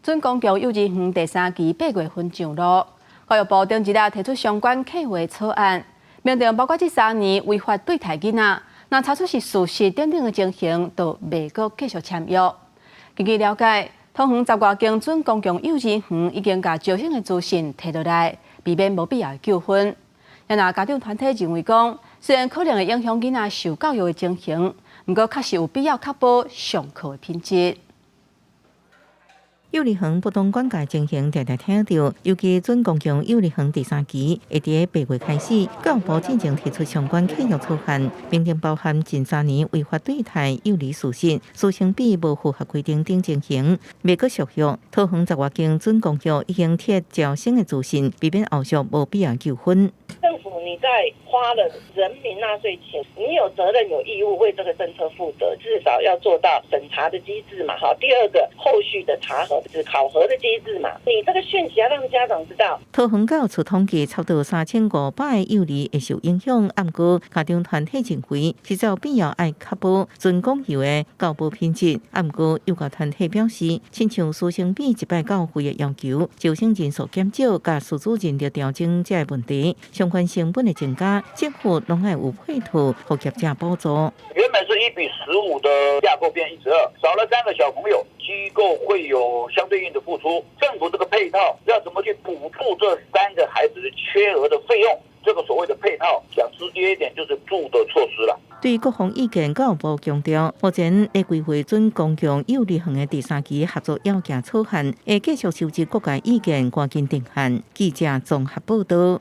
準公共幼兒園第三期8月份上路，教育部頂一日提出相關計劃草案，明定包括這3年違法對待囡仔，若查出是事實等等的情形，就袂閣繼續簽約。根據了解，桃園十外間準公共幼兒園已經共招生的資訊提落來，避免無必要的糾紛。然而家長團體認為講，雖然可能會影響囡仔受教育的情形，毋過確實有必要確保上課的品質。幼兒園不當管教情形常常聽著，尤其準公共幼兒園第三期會佇8月開始，教育部進前提出相關契約草案，明定包含近3年違法對待幼兒事實、師生比無符合規定等情形，袂閣續約。桃園十外間準公幼已經提招生的資訊，避免後續無必要糾紛。政府你在花了人民納稅錢，你有責任有義務為這個政策負責，至少要做到審查的機制嘛。好，第二個後續的查核是考核的機制嘛。你這個訊息要讓家長知道。桃園教育處統計，差不多3500个幼兒會受影響，毋過家長團體認為，實在有必要愛確保準公幼的教保品質。毋過幼教團體表示，親像師生比一擺教費的要求，招生人數減少，佮師資人力調整這个問題，相關成本的增加，政府攏愛有配套，予業者補助。原本是1比15的架構變1:12，少了三個小朋友，機構會有相對應的付出。政府這個配套要怎麼去補助這三個孩子的缺額的費用？這個所謂的配套，講直接一點，就是住的措施啦。對各方意見，教育部強調，目前咧規劃準公共幼兒園的第三期合作要件草案，會繼續收集各界意見，趕緊定案。記者綜合報道。